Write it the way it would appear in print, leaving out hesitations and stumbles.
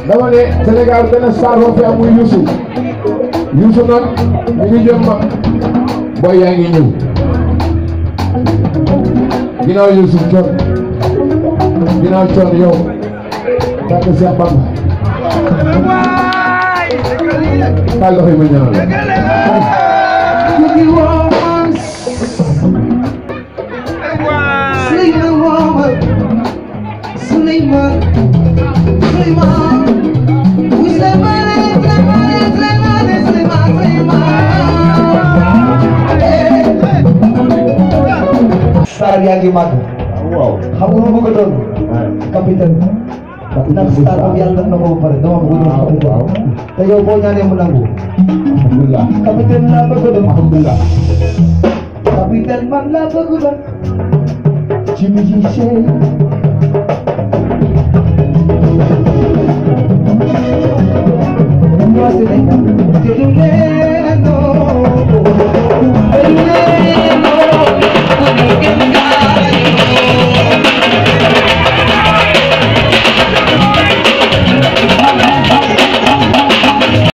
dama ne Sénégal benn star boo fi am muy Youssou Youssou nag mi ngi jëm mag booy yaa ngi ñëw ginnaaw Youssou Thione ginnaaw Thione yow tàkk Cheikh Bamba kaay loxo yi ma ñaanal star yaa ngi màgg. waaw xam nga lu bëgg a doon. capitaine. ndax star boobu yàlla def na ko ba pare dama bëgg a doon capitaine. te yow boo ñaanee mu nangu. alhamdulilah capitaine laa bëgg a doon. alhamdulilah capitaine man laa bëgg a doon. ci musicien. Moi c'est